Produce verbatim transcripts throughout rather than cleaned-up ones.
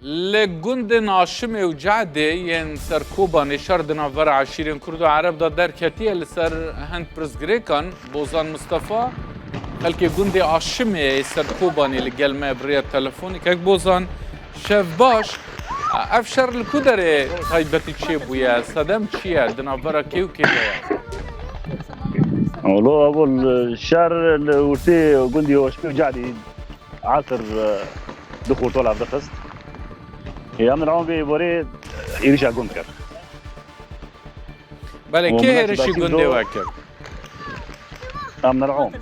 Li gundên Aşimê û Cehdê yên ser Kobanê şer di navbera eşîrên Kurd û Ereb de derketiye. Li ser hin pirsgirêkan Bozan Mistefa, xelkê gundê Aşimê yê ser Kobanê li gel me bi rêya telefonê. Kek Bozan, şev baş. Ev şer li ku derê taybetî çêbûye? Sedem çi ye? Di navbera kê û kê de ye? Walo, evol şer li ortê gundê Aşimê û Cehdê. Asir, e, du xortol hev dixist. Ê, em li Ewn vê borê, e, êrişa gund kir. Belê, û kê min êrişî gundê we kir? Em li Ewn.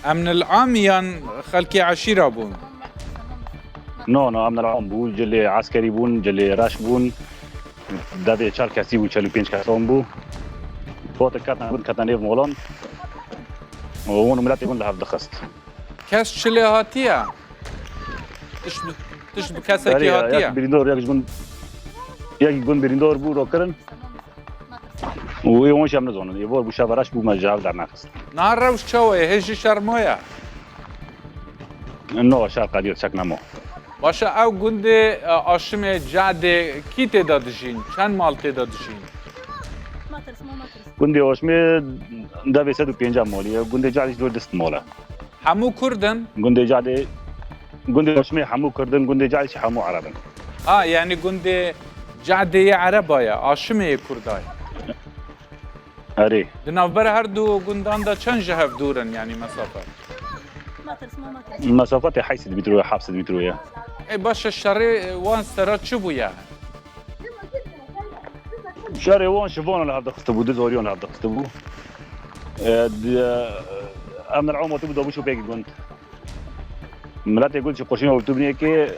Em li Ewn yan xelkê eşîra bûn? No, no, em li Ewn bû, cilê eskerî bûn, cilê reş bûn. Devê çar kesî bû, çel û pênc kesan bû. Gotin ketin gund, ketin nêv molan. Û hûn û miletê gund li hev dixist. Kes çi lê hatiye? Tişt bi, tişt bi kesekî Erê, hatiye? Yek birîndor, yek ji gund, yek gund birîndor bû, rokirin. Û wê hûn jî em nizonin. Êvor bû, şeva reş bû, me ji hev dernexist. Niha rewş çawa ye? Hê jî şer maye? No, şer qediya çek nemo. Baş e, ew gundê, e, Aşimê, Cehdê, kî tê de dijîn? Çend mal tê de dijîn? Gundê Aşimê devê sed û pêncî malî ye. Gundê Cehdê jî dor dist mal e. Hemû Kurd in? Gundê Cehdê, gundê Aşimê hemû Kurd in, gundê Cehdê jî hemû Ereb in. Ha, yanî gundê Cehdê yê Ereba ye, Aşimê yê Kurda ye. Erê. Di navbera her du gundan de çend ji hev dûr in, yanî mesafe? Mesafe tê heyt sed metro ye, heft sed metro ye. Ê, baş e, şerê wan sera çi bûye? Şerê wan şivan li hev dixistibû, du zoriyan li hev dixistibû. E, di, e, em li Ewn hatibû, dabû şopekî gund. Miletê gund jî qoşîna wî tûbniyekê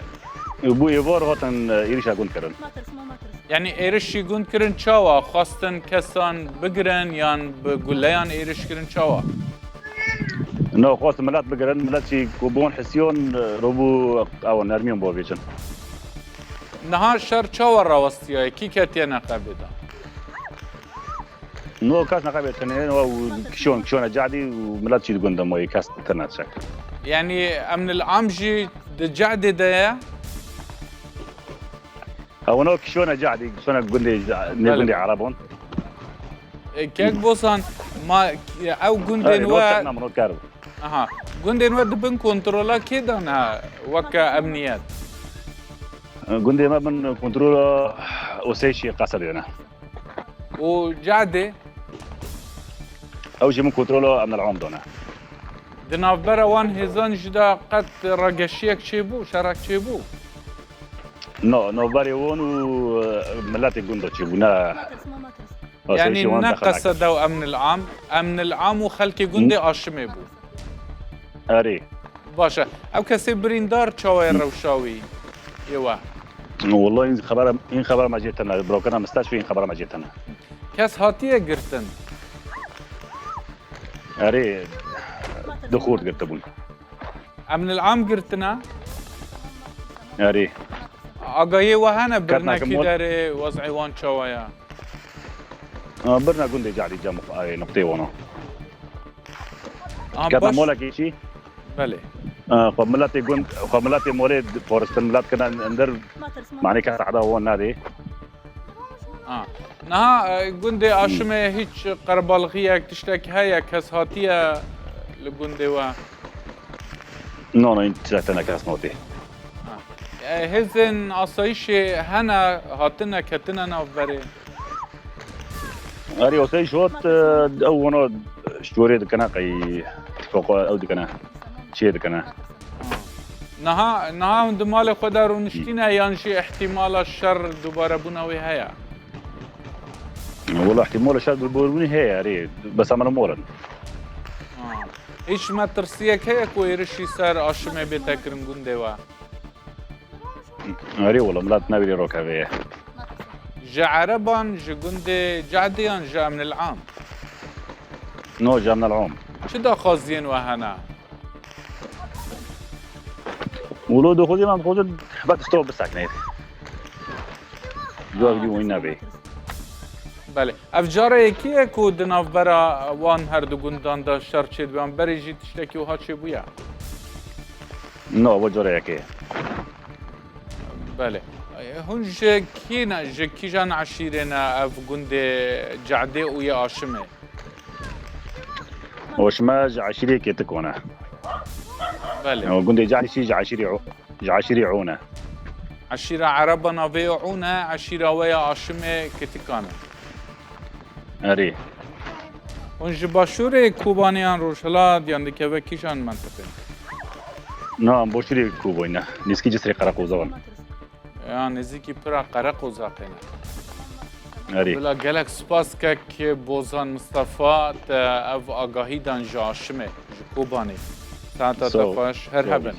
bû êvar hatin, e, êrişa gund kirin. Yanî êrişî gund kirin çawa? Xwestin kesan bigirin yan bi guleyan êriş kirin çawa? No, xwestin milet bigirin, milet jî ku bi wan hisiyan, e, robû ew nermiyan bo vêçin. Niha şer çawa rawestiyaye? Kî ketiye neqebê de? No, kes neqebê tune, no, û kişon, kişona Cehdê û milet jî di gund de mayî, kes tune çek. Yanî emnil am jî di Cehdê de ye? Ew no kişona Cehdê, kişona gundê, ne Belê. Gundê Erebon. E, kek Bosan, ma, ew gundên Erê, no we çek nam, no ker. Aha. Gundên we di bin kontrola kê de ne weke emniyet? Gundê me bin kontrola Oseyşî Qesedê ne. Û Cehdê? Ew jî min kontrola Emnel Am dane. Di navbera wan hêzan jî de qet rageşiyek çêbû, şerek çêbû? No, navberê wan û, e, miletê gund de çêbû, ne. Yanî ne qesede û Emnil Am, Emnil Am û xelkê gundê Aşimê bû. Erê. Baş e. Ew kesê birîndar çawa ye rewşa wî yê we? Wallahî hîn xebera, hîn xebera me jê tune. Birokena misteşfê hîn xebera me jê tune. Kes hatiye girtin? Erê, du xort girtibûn. Emnil Am girtine? Erê. Agahiyê we hene birine kî derê, wez'ê wan çawa ye? A, birine gundê Cehdî cem, ay, nuqtê wana. Aha, ketine molekî çî? Belê. A, xwe miletê gund, xwe miletê molê paristin, milet kine indir, manê kes eda wan nadê. Ha. Niha, e, gundê Aşimê hiç qerbalxiyek, tiştek heye, kes hatiye li gundê we? No, no, hîn tiştek tune kes notê. Ha. E, hêzên asayîşê hene, hatine, ketine navberê? Erê, asayîş hat, e, ew wana şorê dikine qey, toqa ew dikine, çê dikine. Niha, niha hûn di malê xwe de rûniştîne yan jî îhtîmala şer dubarebûna wê heye? Wela îhtîmala şer dubarebûnê heye, erê, bes em li mal in. Ha. Hiç metirsiyek heye ku êrişî ser Aşimê bête kirin gundê we? Erê wela, milet nebirê rokevê ye. Ji Ereban, ji gundê Cehdê yan ji Emnil Am? No, ji Emnil Am. Çi daxwaziyên we hene? Wilo dixwazî, em dixwazin bes tişta bisekine. Cuwa vîdyo wî nebê. Belê. Ev cara yekê ye ku di navbera wan her du gundan de şer çêdibe, yan berê jî tiştekî wiha çêbûye? No, ev cara yekê ye. Belê. Hûn ji kî ne, ji kîjan eşîrê ne ev gundê Cehdê û yê Aşimê? Oşme ji eşîrê Ketiko ne. Belê. Gundê Cehdê jî ji eşîrê Û- ji eşîrê Û ne. Eşîra Ereba navê Û ne, eşîra we ya Aşimê Ketikan e. Erê. Hûn ji başûrê Kobanê yan rojhilat yan dikeve kîjan mentiqê? Na, em başûrê Kobanê ne. Nêzîkî Cisrê Qereqoza ne. Ya nêzîkî pira Qereqoza qêne. Erê. Bila gelek spas kek Bozan Mistefa te ev agahî dan ji Aşimê, ji Kobanê. Saeta te xweş, her hebin.